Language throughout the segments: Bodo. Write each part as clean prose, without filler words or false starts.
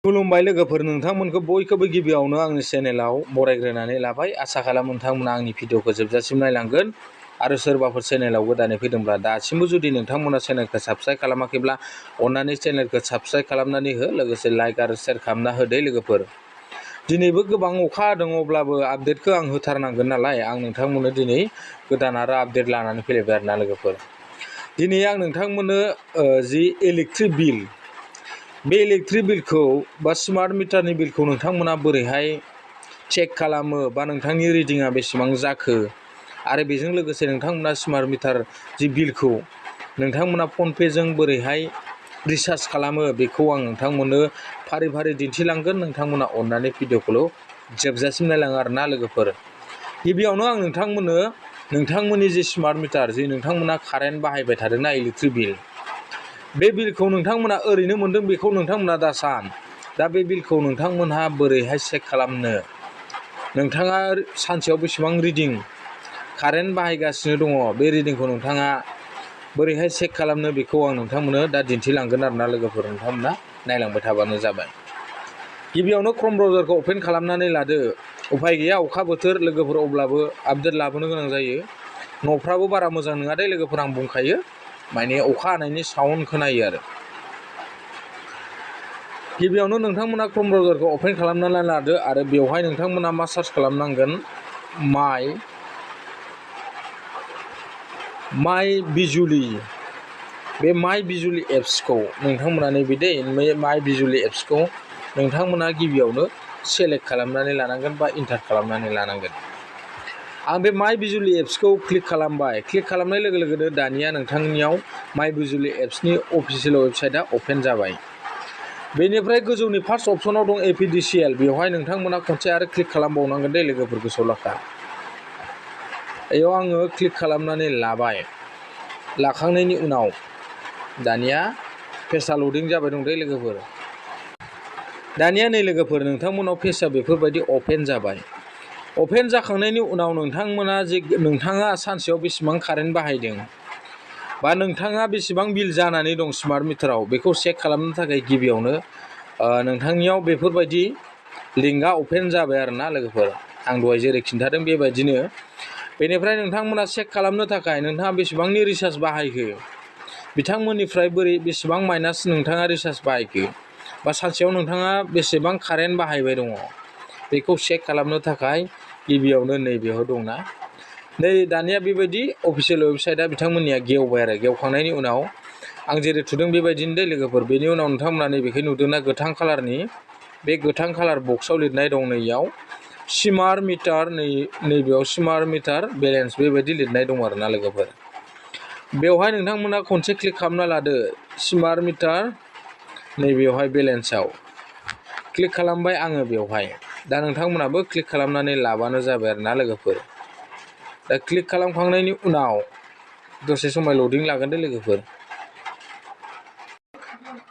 खुलुमबाय लोगोफोर, नोंथांमोनखौ बयखौबो गिबियावनो आंनि चेनेलाव बरायग्रोनानै लाबाय। आसा खालामो नोंथांमोना आंनि भिडिअखौ जोबजासिम नायलांगोन आरो सोरबाफोर चेनेलाव गोदानै फैदोंब्ला दासिमबो जुदि नोंथांमोना चेनेलखौ साबस्क्राइब खालामाखैब्ला अन्नानै चेनेलखौ साबस्क्राइब खालामनानै हो, लोगोसे लाइक आरो शेयार खालामना होदो लोगोफोर। दिनैबो गोबां अखा हादों, अब्लाबो आपडेटखौ आं होथारनांगोन नालाय आं नोंथांमोननो दिनै गोदान आरो आपडेट लानानै फैलायबाय आरोना लोगोफोर। दिनै आं नोंथांमोननो जि इलेक्ट्रिक बिल, बे इलेक्ट्रिक बिलखौ बा स्मार्ट मिटारनि बिलखौ नोंथांमोना बोरैहाय चेक खालामो बा नोंथांनि रिडिंआ बेसेबां जाखो, आरो बेजों लोगोसे नोंथांमोना स्मार्ट मिटार जि बिलखौ नोंथांमोना फनपेजों बोरैहाय रिसार्ज खालामो, बेखौ आं नोंथांमोननो फारि फारि दिन्थिलांगोन। नोंथांमोना अननानै भिडिअखौ जोबजासिम नायलाङो आरोना लोगोफोर। गिबियावनो आं नोंथांमोननो नोंथांमोननि जि स्मार्ट मिटार, जि नोंथांमोना कारेन्ट बाहायबाय थादोंना इलेक्ट्रिक बिल, बे बिलखौ नोंथांमोना ओरैनो मोन्दों बेखौ नोंथांमोना दा सान। दा बे बिलखौ नोंथांमोनहा बोरैहाय चेक खालामनो, नोंथाङा सानसेयाव बेसेबां रिडिं कारेन्ट बाहायगासिनो दङ, बे रिडिंखौ नोंथाङा बोरैहाय चेक खालामनो, बेखौ आं नोंथांमोननो दा दिन्थिलांगोन आरोना लोगोफोर। नोंथांमोना नायलांबाय थाबानो जाबाय। गिबियावनो क्रम ब्राउजारखौ अपेन खालामनानै लादो। उफाय गैया, अखा बोथोर लोगोफोर, अब्लाबो आपडेट लाबोनो गोनां जायो। न'फ्राबो बारा मोजां नङा दे लोगोफोर, आं बुंखायो, माने अखा हानायनि साउन्ड खोनायो आरो। गिबियावनो नोंथांमोना क्रम ब्राउजारखौ अपेन खालामनानै लादो आरो बेवहाय नोंथांमोना मा सार्च खालामनांगोन, माइ बिजुलि। बे माइ बिजुलि एप्सखौ नोंथांमोना नैबे दे माइ बिजुलि एप्सखौ नोंथांमोना गिबियावनो सेलेक्ट खालामनानै लानांगोन बा इन्टार खालामनानै लानांगोन। आं बे माइ बिजुलि एप्सखौ क्लिक खालामबाय। क्लिक खालामनाय लोगो लोगोनो दानिया नोंथांनियाव माइ बिजुलि एप्सनि अफिसियेल वेबसाइटआ अपेन जाबाय। बेनिफ्राय गोजौनि फार्स्ट अपसनाव दं एपिडिसिएल, बेवहाय नोंथांमोना खनसे आरो क्लिक खालामबावनांगोन दे लोगोफोर, गोसोआव लाखा। बेयाव आङो क्लिक खालामनानै लाबाय। लाखांनायनि उनाव दानिया पेजआ लडिं जाबाय दं दे लोगोफोर। दानिया नै लोगोफोर, नोंथांमोनाव पेजआ बेफोरबायदि अपेन जाबाय। अपेन जाखांनायनि उनाव नोंथाङा सानसेयाव बेसेबां कारेन्ट बाहायदों बा नोंथाङा बेसेबां बिल जानानै दं स्मार्ट मिटाराव, बेखौ चेक खालामनो थाखाय गिबियावनो नोंथांनियाव बेफोरबायदि लिंकआ अपेन जाबाय आरोना लोगोफोर। आं दहाय जेरै खिन्थादों बेबायदिनो। बेनिफ्राय नोंथांमोना चेक खालामनो थाखाय नोंथाङा बेसेबांनि रिसार्ज बाहायखो, बिथांमोननिफ्राय बेसेबां माइनास नोंथाङा रिसार्ज बाहायखो, बा सानसेयाव नोंथाङा बेसेबां कारेन्ट बाहायबाय दङ, बेखौ चेक खालामनो थाखाय गिबियावनो नैबेयाव दंना, नै दानिया बेबायदि अफिसियेल वेबसाइटआ बिथांमोननिया गेवबाय आरो। गेवखांनायनि उनाव आं जेरै थुदों बेबायदिनो दे लोगोफोर। बेनि उनाव नोंथांमोना नैबेखौ नुदोंना, गोथां कालारनि, बे गोथां कालार बक्सआव लिरनाय दं नैयाव स्मार्ट मिटार, नैबेयाव स्मार्ट मिटार बेलेन्स बेबायदि लिरनाय दं आरोना लोगोफोर। बेवहाय नोंथांमोना खनसे क्लिक खालामना लादो स्मार्ट मिटार, नैबेयावहाय बेलेन्सआव क्लिक खालामबाय आङो बेवहाय। दा नोंथांमोनाबो क्लिक खालामनानै लाबानो जाबाय आरोना लोगोफोर। दा क्लिक खालामखांनायनि उनाव दसे समाय लडिं लागोन दे लोगोफोर।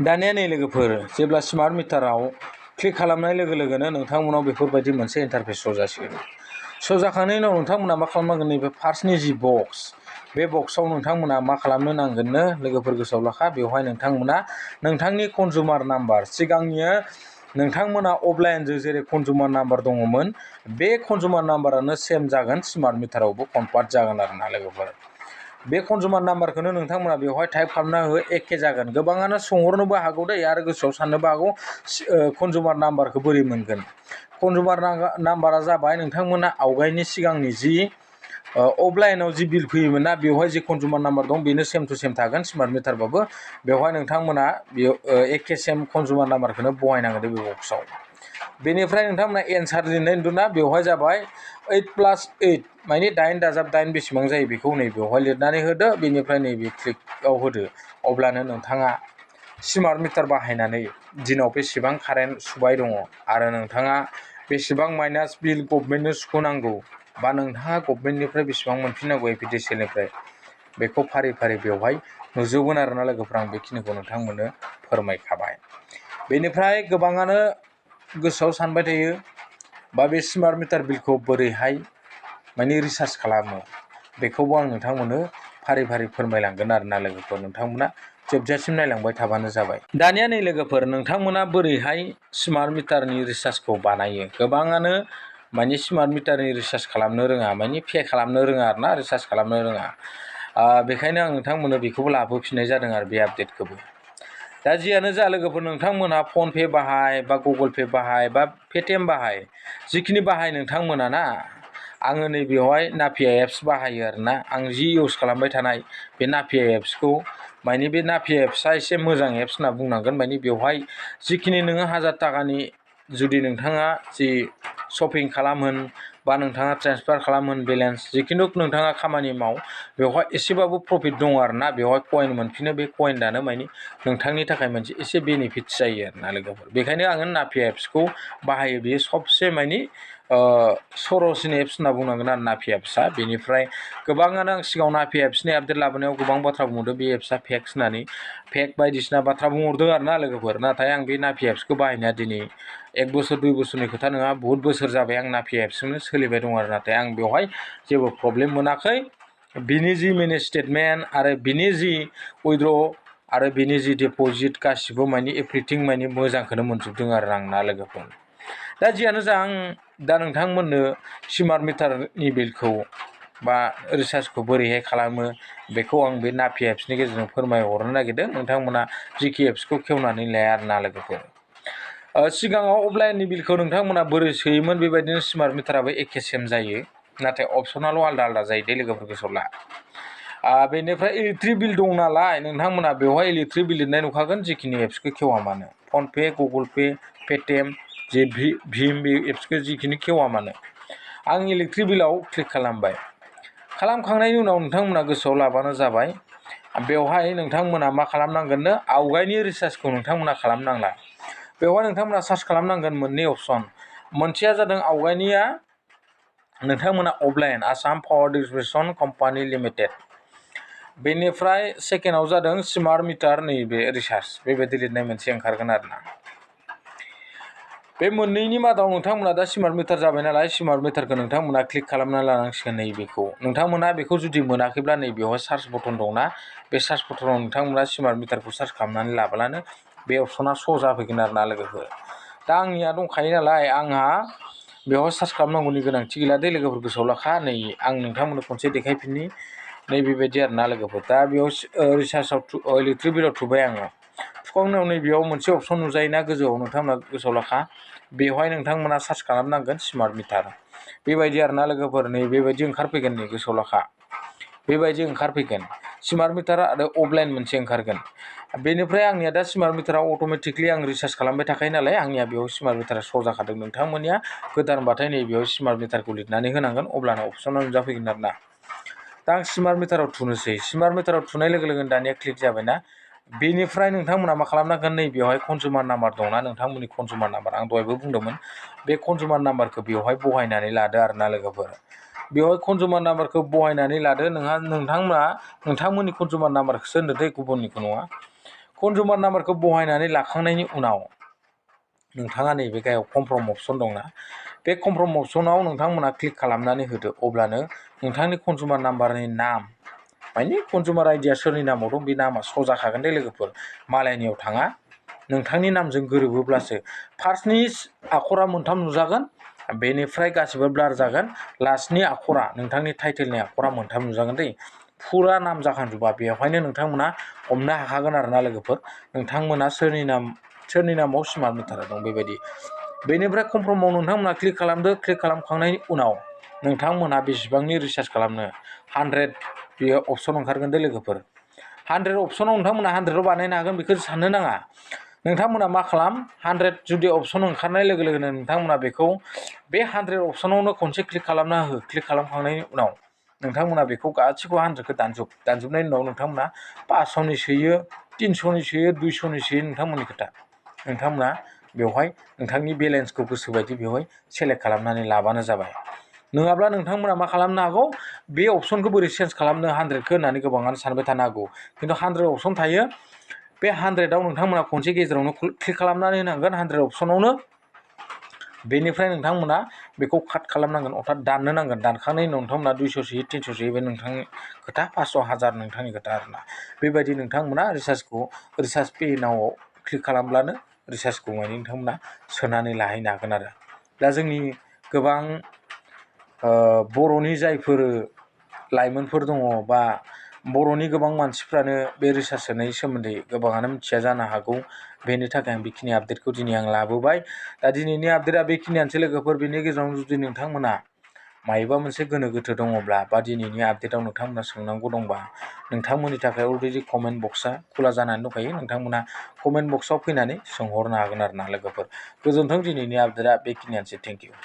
दानिया नै लोगोफोर, जेब्ला स्मार्ट मिटाराव क्लिक खालामनाय लोगो लोगोनो नोंथांमोनाव बेफोरबायदि मोनसे इन्टारफेस जासिगोन। जाखांनायनि उनाव नोंथांमोना मा खालामनांगोन, नैबे फार्स्टनि जि बक्स, बे बक्सआव नोंथांमोना मा खालामनो नांगोननो लोगोफोर, गोसोआव लाखा। बेवहाय नोंथांमोना नोंथांनि कनजुमार नाम्बार, सिगांनिया नोंथांमोना अफलाइनजों जेरै कनजुमार नाम्बार दङमोन, बे कनजुमार नाम्बारानो सेम जागोन, स्मार्ट मिटारावबो कनभार्ट जागोन आरोना लोगोफोर। बे कनजुमार नाम्बारखौनो नोंथांमोना बेवहाय टाइप खालामना हो, एखे जागोन। गोबाङानो सोंहरनोबो हागौ दे आरो गोसोआव साननोबो हागौ कनजुमार नाम्बारखौ बोरै मोनगोन। कनजुमार नाम्बारा जाबाय नोंथांमोना आवगायनि सिगांनि जि अफलाइनाव जि बिल फैयोमोन ना, बेवहाय जि कनजुमार नाम्बार दं बेनो सेम टु सेम थागोन स्मार्ट मिटारबाबो। बेवहाय नोंथांमोना एखे सेम कनजुमार नाम्बारखौनो बहायनांगोन बे बक्सआव। बेनिफ्राय नोंथांमोना एन्सार लिरनाय नुदोंना, बेवहाय जाबाय 8+8 माने 8 दाजाब 8 बेसेबां जायो बेखौ नै बेवहाय लिरनानै होदो। बेनिफ्राय नैबे क्लिकआव होदो। अब्लानो नोंथाङा स्मार्ट मिटार बाहायनानै दिनाव बेसेबां कारेन्ट सुबाय दङ, आरो नोंथाङा बेसेबां माइनास बिल गभमेन्टनो सुख'नांगौ, बा नोंथाङा गभमेन्टनिफ्राय बेसेबां मोनफिननांगौ एपिडिसिएलनिफ्राय, बेखौ फारि फारि बेवहाय नुजोबगोन आरोना लोगोफोर। आं बेखिनिखौ नोंथांमोननो फोरमायखाबाय। बेनिफ्राय गोबाङानो गोसोआव सानबाय थायो, बा बे स्मार्ट मिटार बिलखौ बोरैहाय माने रिसार्ज खालामो, बेखौबो आं नोंथांमोननो फारि फारि फोरमायलांगोन आरोना लोगोफोर। नोंथांमोना जोबजासिम नायलांबाय थाबानो जाबाय। दानिया नै लोगोफोर नोंथांमोना बोरैहाय स्मार्ट मिटारनि रिसार्जखौ बानायो। गोबाङानो माने स्मार्ट मिटारनि रिसार्ज खालामनो रोङा, माने पे खालामनो रोङा आरोना, रिसार्ज खालामनो रोङा। बेखायनो आं नोंथांमोननो बेखौबो लाबोफिननाय जादों आरो बे आपडेटखौबो। दा जियानो जा लोगोफोर, नोंथांमोनहा फन पे बाहाय बा गुगोल पे बाहाय बा पेटिएम बाहाय, जिखिनि बाहाय नोंथांमोना ना, आङो नैबेयावहाय नाफिया एप्स बाहायो आरोना। आं जि इउज खालामबाय थानाय बे नाफिया एप्सखौ, माने बे नाफिया एप्सआ एसे मोजां एप्स होनना बुंनांगोन। माने बेवहाय जिखिनि नोङो 1000 थाखानि जुदि नोंथाङा जि शपिं खालामहोन बा नोंथाङा ट्रेन्सफार खालामहोन बेलेन्स, जिखुनु नोंथाङा खामानि माव, बेवहाय एसेबाबो प्रफिट दङ आरोना। बेवहाय कइन मोनफिनो, बे कइनानो माने नोंथांनि थाखाय मोनसे एसे बेनिफिट जायो आरोना लोगोफोर। बेखायनो आङो नाफिया एप्सखौ बाहायो। बेयो सबसे माने सर'सिन एप्स होनना बुंनांगोन आरो नाफिया एप्सआ। बेनिफ्राय गोबाङानो आं सिगाङाव नाफिया एप्सनि आपडेट लाबोनायाव गोबां बाथ्रा बुंहरदों, बे एप्सआ फेक्स होननानै, फेक बायदिसिना बाथ्रा बुंहरदों आरोना लोगोफोर। नाथाय आं बे नाफिया एप्सखौ बाहायनाया दिनै 1 बोसोर 2 बोसोरनि खोथा नङा, बहुत बोसोर जाबाय आं नाफिया एप्सजोंनो सोलिबाय दं आरो। नाथाय आं बेवहाय जेबो प्रब्लेम मोनाखै। बिनि जि मिनि स्टेटमेन्ट आरो बिनि जि उइड्र आरो बिनि जि डिप'जिट गासिबो माने एभ्रिथिं माने मोजांखौनो मोनजोबदों आरो आं ना लोगोफोर। दा जियानो जा, आं दा नोंथांमोननो स्मार्ट मिटारनि बिलखौ बा रिसार्जखौ बोरैहाय खालामो बेखौ आं बे नाफिया एप्सनि गेजेरजों फोरमायहरनो नागिरदों। नोंथांमोना जिखि एप्सखौ खेवनानै लाया आरो ना लोगोफोर। सिगाङाव अफलाइननि बिलखौ नोंथांमोना बोरै सोयोमोन, बेबायदिनो स्मार्ट मिटाराबो एखे सेम जायो, नाथाय अपसनाल' आलदा आलदा जायो दे लोगोफोर, गोसोआव ला। बेनिफ्राय इलेक्ट्रिक बिल दं नालाय, नोंथांमोना बेवहाय इलेक्ट्रिक बिल लिरनाय नुखागोन जिखिनि एप्सखौ खेवा मानो। PhonePe, Google Pay, Paytm, जे भीम बे एप्सखौ जिखिनि खेवा मानो। आं इलेक्ट्रिक बिलाव क्लिक खालामबाय। खालामखांनायनि उनाव नोंथांमोना गोसोआव लाबानो जाबाय, बेवहाय नोंथांमोना मा खालामनांगोननो, आवगायनि रिसार्जखौ नोंथांमोना खालामनांला। बेवहाय नोंथांमोना सार्च खालामनांगोन मोननै अपसन। मोनसेया जादों आवगायनिया नोंथांमोना offline, Assam power distribution company limited. बेनिफ्राय सेकेन्डआव जादों स्मार्ट मिटार नैबे रिसार्ज, बेबायदि लिरनाय मोनसे ओंखारगोन आरोना। बे मोननैनि मादाव नोंथांमोना दा स्मार्ट मिटार जाबाय नालाय, स्मार्ट मिटारखौ नोंथांमोना क्लिक खालामना लानांसिगोन नैबेखौ। नोंथांमोना बेखौ जुदि मोनाखैब्ला नैबेयावहाय सार्च बटन दंना, बे सार्च बटनाव नोंथांमोना स्मार्ट मिटारखौ सार्च खालामनानै लाब्लानो बे अपसना श' जाफैगोन आरोना लोगोफोर। दा आंनिया दंखायो नालाय, आंहा बेवहाय सार्च खालामनांगौनि गोनांथि गैला दे लोगोफोर, गोसोआव लाखा। नै आं नोंथांमोननो खनसे देखायफिननि, नै बेबायदि आरोना लोगोफोर। दा बेयाव रिसार्जआव इलेक्ट्रिक बिलाव थुबाय आङो। थुखांनायनि उनाव नैबेयाव मोनसे अपसन नुजायोना गोजौआव, नोंथांमोना गोसोआव लाखा, बेवहाय नोंथांमोना सार्च खालामनांगोन स्मार्ट मिटार। बेबायदि आरोना लोगोफोर, नै बेबायदि ओंखारफैगोन, नै गोसोआव लाखा, बेबायदि ओंखारफैगोन। स्मार्ट मिटार आरो अफलाइन मोनसे ओंखारगोन। बेनिफ्राय आंनिया दा स्मार्ट मिटाराव अट'मेटिकलि आं रिसार्ज खालामबाय थाखायो नालाय, आंनिया बेयाव स्मार्ट मिटारा श' जाखादों। नोंथांमोननिया गोदानबाथाय नैबेयाव स्मार्ट मिटारखौ लिरनानै होनांगोन, अब्लानो अपसना नुजाफैगोन आरोना। दा आं स्मार्ट मिटाराव थुनोसै। स्मार्ट मिटाराव थुनाय लोगो लोगोनो दानिया क्लिक जाबायना। बेनिफ्राय नोंथांमोना मा खालामनांगोन, नै बेवहाय कनजुमार नाम्बार दंना, नोंथांमोननि कनजुमार नाम्बार, आं दहायबो बुंदोंमोन, बे कनजुमार नाम्बारखौ बेवहाय बहायनानै लादो आरोना लोगोफोर। बेवहाय कनजुमार नाम्बारखौ बहायनानै लादो। नोंथांमोननि कनजुमार नाम्बारखौसो होनदो दै, गुबुननिखौ नङा। कनजुमार नाम्बारखौ बहायनानै लाखांनायनि उनाव नोंथाङा नैबे गाहायाव कनफार्म अपसन दंना, बे कनफार्म अपसनाव नोंथांमोना क्लिक खालामनानै होदो। अब्लानो नोंथांनि कनजुमार नाम्बारनि नाम, माने कनजुमार आइडिया सोरनि नामाव दं बे नामा श' जाखागोन दे लोगोफोर, मालायनियाव थाङा। नोंथांनि नामजों गोरोबोब्लासो फार्स्टनि आखरा मोनथाम नुजागोन, बेनिफ्राय गासिबो ब्लार जागोन, लास्टनि आखरा नोंथांनि टाइटेलनि आखरा मोनथाम नुजागोन दै। फुरा नाम जाखांजोबा, बेवहायनो नोंथांमोना हमनो हाखागोन आरोना लोगोफोर, नोंथांमोना सोरनि नामाव स्मार्ट मिटारा दं बेबायदि। बेनिफ्राय कनफार्माव नोंथांमोना क्लिक खालामदो। क्लिक खालामखांनायनि उनाव नोंथांमोना बेसेबांनि रिसार्ज खालामनो, 100 बेयो अपसन ओंखारगोन दे लोगोफोर। 100 अपसनाव नोंथांमोना 100 बानायनो हागोन, बेखौ साननो नाङा। नोंथांमोना मा खालाम, 100 जुदि अपसन ओंखारनाय लोगो लोगोनो नोंथांमोना बेखौ बे 100 अपसनावनो खनसे क्लिक खालामना हो। क्लिक खालामखांनायनि उनाव नोंथांमोना बेखौ गासिखौबो 100खौ दानजोबनायनि उनाव नोंथांमोना 500नि सोयो, 300नि सोयो, 200नि सोयो, नोंथांमोननि खोथा। नोंथांमोना बेवहाय नोंथांनि बेलेन्सखौ गोसोबायदि बेवहाय सेलेक्ट खालामनानै लाबानो जाबाय। नङाब्ला नोंथांमोना मा खालामनो हागौ, बे अपसनखौ बोरै चेन्ज खालामनो 100खौ होननानै गोबाङानो सानबाय थानो हागौ। खिन्थु 100 अपसन थायो, बे 100आव नोंथांमोना खनसे गेजेरावनो क्लिक खालामनानै होनांगोन 100 अपसनावनो। बेनिफ्राय नोंथांमोना बेखौ काट खालामनांगोन अर्थात दाननो नांगोन। दानखांनायनि उनाव नोंथांमोना 200 सोयो 300 सोयो बे नोंथांनि खोथा, 500 1000 नोंथांनि खोथा आरोना। बेबायदि नोंथांमोना रिसार्ज पे नावआव क्लिक खालामब्लानो रिसार्जखौ माने नोंथांमोना सोनानै लाहैनो हागोन आरो। दा जोंनि गोबां बर'नि जायफोर लाइमोनफोर दङ बा बर'नि गोबां मानसिफ्रानो बे रिसार्ज सोनायनि सोमोन्दै गोबाङानो मिथिया जानो हागौ। बेनि थाखाय आं बेखिनि आपडेटखौ दिनै आं लाबोबाय। दा दिनैनि आपडेटआ बेखिनियानोसै लोगोफोर। बेनि गेजेराव जुदि नोंथांमोना मायोबा मोनसे गोनो गोथो दङब्ला बा दिनैनि आपडेटआव नोंथांमोना सोंनांगौ दंबा नोंथांमोननि थाखाय अलरेडि कमेन्ट बक्सआ खुला जानानै दंखायो। नोंथांमोना कमेन्ट बक्सआव फैनानै सोंहरनो हागोन आरो ना लोगोफोर। गोजोन्थों, दिनैनि आपडेटआ बेखिनियानोसै। Thank you.